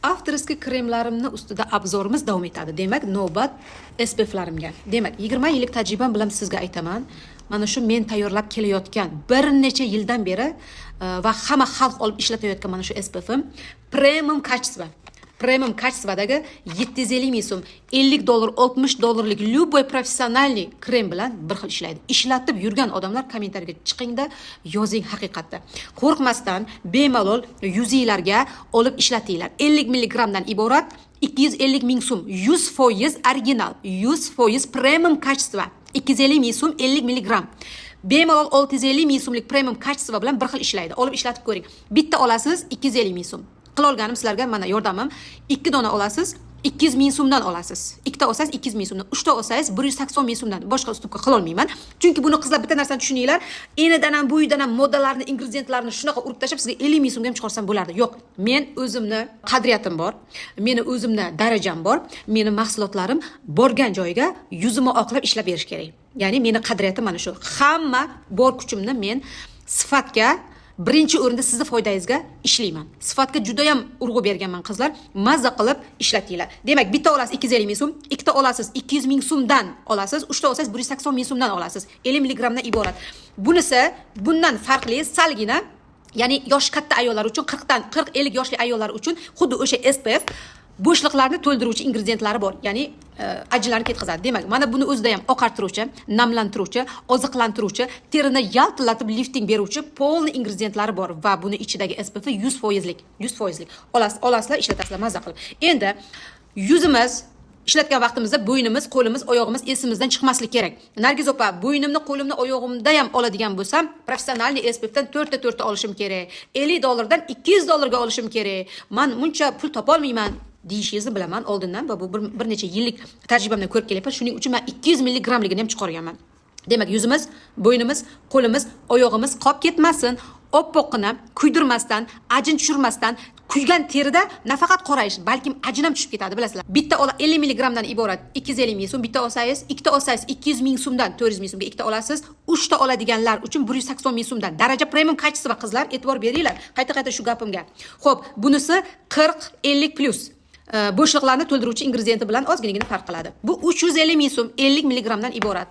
Авторский kremlarimni ustida обзор imiz davom etadi. Demak, navbat SPFlarimga. Demak, 20 yillik tajribam bilan sizga aytaman. Mana shu men tayyorlab kelayotgan bir necha yildan beri va hamma xalq olib ishlatayotgan mana shu SPFim premium качество. Premium качество dagi 750 ming so'm, 50 dollar, 60 dollarlik любой профессиональный krem bilan bir xil ishlaydi. Ishlatib yurgan odamlar kommentariyga chiqingda, yozing haqiqatda. Qo'rqmasdan bemalol yuzinglarga olib ishlatinglar. 50 milligrammdan iborat, 250 ming so'm, 100% original, 100% premium качество. 250 ming so'm, 50 milligramm. Bemalol 650 ming so'mlik premium качество bilan bir xil ishlaydi. Olib ishlatib ko'ring. Bitta olasiz, 250 ming so'm. Qila olganim sizlarga mana yordamim. Ikki dona olasiz, 200 ming so'mdan olasiz. Ikkita olsangiz, 200 ming so'mdan, uchta olsangiz, 180 ming so'mdan. Boshqa ustupka qilolmayman, chunki buni, qizlar, bitta narsani tushuninglar: enidan ham, bo'yidan ham moddalarni, ingrediyentlarni shunaqa urib tashlab, sizga 50 ming so'mga ham chiqarsam bo'lardi. Yo'q, men o'zimni qadriyatim bor, meni o'zimni darajam bor, meni mahsulotlarim borgan joyiga yuzimni oqlab ishlab berish kerak. Ya'ni meni qadriyatim mana shu. Hamma bor kuchimni men sifatga, birinchi o'rinda sizni foydangizga ishlayman. Sifatga judayam urg'u berganman, qizlar. Mazza qilib ishlatinglar. Demak, bitta olasiz, 250 ming so'm, ikkita olasiz, 200 ming so'mdan olasiz, uchta olsangiz, 180 ming so'mdan olasiz. 50 milligrammdan iborat. Bunisi bundan farqli salgina, ya'ni yoshi katta ayollar uchun, 40 dan 40, 50 yoshli ayollar uchun xuddi o'sha SPF, bo'shliqlarni to'ldiruvchi ingredientlari bor, ya'ni ajinlarni ketkazadi. Demak, mana buni o'zida ham oqartiruvchi, namlantiruvchi, oziqlantiruvchi, terini yaltillatib lifting beruvchi полный ingredientlari bor va buni ichidagi SPF 100 foizlik, 100 foizlik. Olasiz, olasizlar, ishlatasizlar mazza qilib. Endi yuzimiz ishlatgan vaqtimizda bo'ynimiz, qo'limiz, oyog'imiz esimizdan chiqmasligi kerak. "Nargiz opa, bo'ynimni, qo'limni, oyog'imda ham oladigan bo'lsam, профессиональный SPFdan to'rtta to'rtta olishim kerak, 50 dollardan 200 dollarga olishim kerak, man muncha pul topolmayman", deyishingizni bilaman oldindan va bu bir necha yillik tajribamdan ko'rib kelyapman. Shuning uchun man 200 milligrammligini ham chiqarganman. Demak, yuzimiz, bo'ynimiz, qo'limiz, oyog'imiz qolib ketmasin. Oppoqqina, kuydirmasdan, ajin tushirmasdan. Kuygan terida nafaqat qorayish, balkim ajin ham tushib ketadi, bilasizlar. Bitta ola, 50 milligrammdan iborat, 250 ming so'm bitta olsangiz, ikkita olsangiz, 200 ming so'mdan, 400 ming so'mga ikkita olasiz. Uchta oladiganlar uchun 180 ming so'mdan. Daraja premium качество, qizlar, e'tibor beringlar qayta qayta shu gapimga. Ho'p, bunisi 40, 50 plyus bo'shliqlarni to'ldiruvchi ingrediyenti bilan ozginagina farq qiladi. Bu 350 ming so'm, 50 milligrammdan iborat.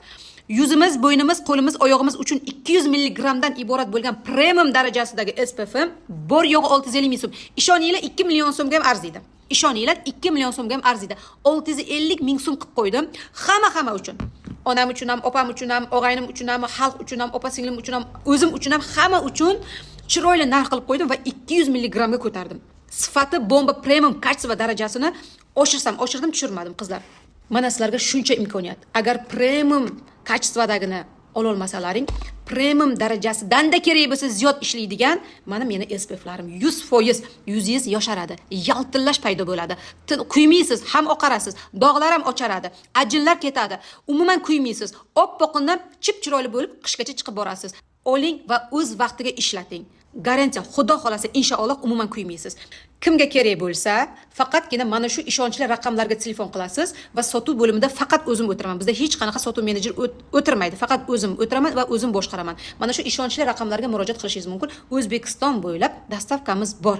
Yuzimiz, bo'ynimiz, qo'limiz, oyog'imiz uchun 200 milligrammdan iborat bo'lgan premium darajasidagi SPF bor yo'g'i 650 ming so'm. Ishoninglar, 2 million so'mga ham arziydi. Ishoninglar, 2 million so'mga ham arziydi. 650 ming so'm qilib qo'ydim hamma uchun. Onam uchun ham, opam uchun ham, og'aynim uchun ham, xalq uchun ham, opa singlim uchun ham, o'zim uchun ham, hamma uchun chiroyli narx qilib qo'ydim va 200 milligrammga ko'tardim. Sifati bomba, premium качество darajasini oshirsam oshirdim, tushirmadim, qizlar. Mana sizlarga shuncha imkoniyat. Agar premium качество dagini ololmasalaring, premium darajasidanda kerak bo'lsa ziyod ishlaydigan mana meni SPFlarim 100%. Yuzingiz yosharadi, yaltillash paydo bo'ladi. Kuymaysiz, ham oqarasiz, dog'lar ham ocharadi, ajinlar ketadi, umuman kuymaysiz, oppoqindan chip chiroyli bo'lib qishgacha chiqib borasiz. Oling va o'z vaqtiga ishlating. Garantiya, xudo xohlasa, inshaalloh, umuman kuymaysiz. Kimga kerak bo'lsa, faqatgina mana shu ishonchli raqamlarga telefon qilasiz va sotuv bo'limida faqat o'zim o'tiraman. Bizda hech qanaqa sotuv menejer o'tirmaydi, faqat o'zim o'tiraman va o'zim boshqaraman. Mana shu ishonchli raqamlarga murojaat qilishingiz mumkin. O'zbekiston bo'ylab доставка miz bor.